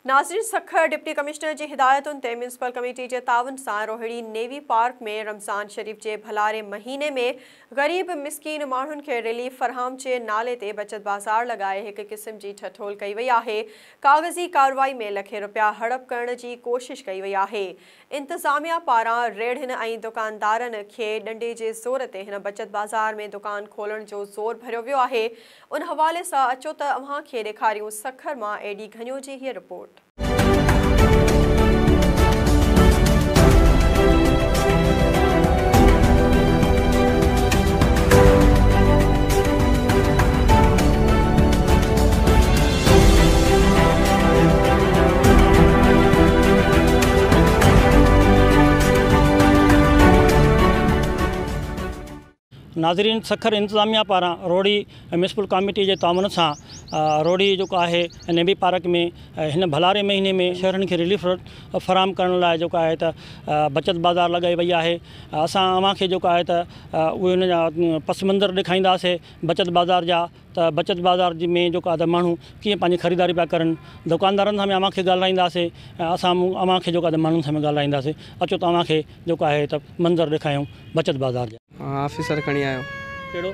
नाज़रीन, Sukkur deputy commissioner जी हिदायतुनि ते म्युनिसिपल कमेटी जे ताउन सां रोहिड़ी नेवी पार्क में रमज़ान शरीफ जे भलारे महीने में ग़रीब मिसकीन माण्हुनि खे रिलीफ फराहम जे नाले ते बचत बाज़ार लॻाए हिकु क़िस्म जी ठठोल कई वई आहे। कागज़ी कार्रवाई में लखे रुपया हड़प करण जी कोशिश कई वई आहे। इंतिज़ामिया पारां रेड़ियुनि ऐं दुकानदारनि खे ॾंडे जे ज़ोर ते हिन बचत बाज़ार में दुकान खोलण जो ज़ोर भरियो वियो आहे। उन हवाले सां अचो त अव्हां खे ॾेखारियूं सखर मां एडी घनियो जी हीअ रिपोर्ट। नाज़रीन, सखर इंतिज़ामिया पारां रोहिड़ी म्युनिसिपल कमेटी जे ताउन सां रोहिड़ी जेको आहे नेवी पार्क में हिन भलारे महीने में शहरनि खे रिलीफ फराहम करण लाइ जेको आहे त बचत बाज़ार लॻाई वई आहे। असां अव्हां खे जेको आहे त उहे हुन जा पस मंज़र ॾेखारींदासीं बचत बाज़ार जा, त बचत बाज़ार में जेको आहे त माण्हू कीअं पंहिंजी ख़रीदारी पिया करनि। दुकानदारनि सां बि अव्हां खे ॻाल्हाईंदासीं, असां अव्हां खे जेको आहे त माण्हुनि सां बि ॻाल्हाईंदासीं। अचो त अव्हां खे जेको आहे त मंज़र ॾेखारियूं बचत बाज़ार जा। ऑफिसर खणी आयो। कहिड़ो?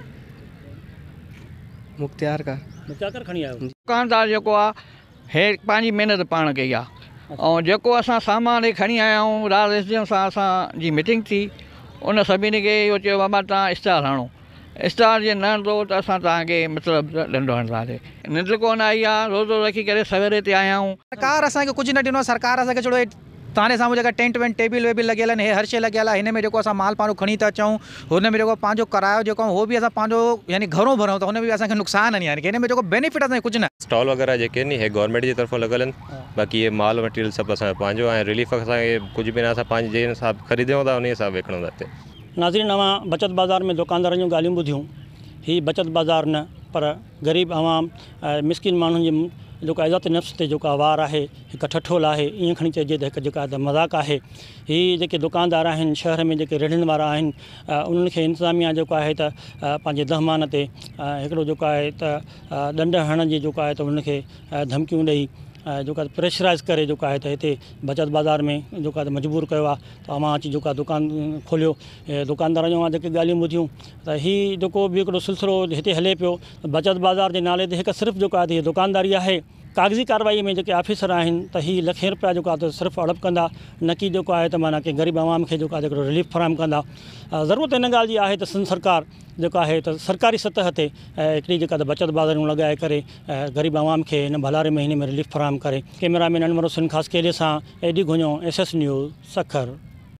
मुख्तियार कार। मुख्तियार कार खणी आयो। दुकानदार जेको आहे हे पंहिंजी महिनत पाण कई आहे ऐं जेको असां सामान खणी आया आहियूं, रात एस डी एम सां असांजी मीटिंग थी, उन सभिनी खे इहो चयो बाबा तव्हां स्टाल हणो, स्टाल जे न हणंदो त असां तव्हांखे मतिलबु ॾंडो हणंदासीं। निंड कोन आई आहे, रोज़ो रखी करे सवेरे ते आया आहियूं। सरकार असांखे कुझु न ॾिनो आहे। सरकार असांखे छड़ो तव्हांजे साम्हूं जेका टेंट वेंट टेबल वेबल लॻियल आहिनि, हे हर शइ लॻियल आहे, हिन में जेको असां माल पंहिंजो खणी था अचूं, हुन में जेको पंहिंजो किरायो जेको आहे उहो बि असां पंहिंजो यानी घणो भरूं था, हुन में बि असांखे नुक़सानु आहिनि, यानी कि हिन में जेको बेनिफिट असांखे कुझु न। स्टॉल वग़ैरह जेके आहिनि हे गवर्नमेंट जी तरफ़ां लॻल आहिनि, बाक़ी इहे माल मटीरियल सभु असांजो पंहिंजो आहे। रिलीफ असांखे कुझु बि न, असां पंहिंजे जंहिं हिसाब ख़रीदियूं था उन हिसाब विकिणूं था हिते। नाज़रीन, अव्हां बचत बाज़ार में दुकानदारनि जूं ॻाल्हियूं ॿुधियूं। हीअ बचत बाज़ार न पर ग़रीब आवाम मिसकिन माण्हुनि जे जेको इज़त नफ़्स ते जेको वार आहे, हिकु ठठोल आहे, ईअं खणी चइजे त हिकु जेका त मज़ाक आहे। हीअ जेके दुकानदार आहिनि शहर में, जेके रेड़ियुनि वारा आहिनि, उन्हनि खे इंतिज़ामिया जेको आहे त पंहिंजे दहमान ते हिकिड़ो जेको आहे त ॾंड हणण जी जेको आहे त हुननि खे धमकियूं ॾेई जेको आहे प्रेशराइज़ करे जेको आहे त हिते बचत बाज़ार में जेको आहे त मजबूर कयो आहे त अव्हां अची जेको आहे दुकान खोलियो। दुकानदारनि जूं जेके ॻाल्हियूं ॿुधियूं त हीउ जेको बि हिकिड़ो सिलसिलो हिते हले पियो बचत बाज़ार जे नाले ते, हिकु सिर्फ़ु जेको आहे त हीअ दुकानदारी आहे। कागज़ी कार्रवाई में जेके ऑफिसर आहिनि त हीअ लखे रुपया जेको आहे त सिर्फ़ु हड़प कंदा, न की जेको आहे त माना कंहिं ग़रीब आवाम खे जेको आहे हिकिड़ो रिलीफ फराहम कंदा। ज़रूरत हिन ॻाल्हि जी आहे त सिंध सरकार जेको आहे त सरकारी सतह ते हिकिड़ी जेका त बचत बाज़ारियूं लॻाए करे ग़रीब आवाम खे हिन भलारे महीने में रिलीफ फराहम करे। कैमरा मैन अनवर हुसैन ख़ासकेले सां एडी घुञो, SS news, Sukkur.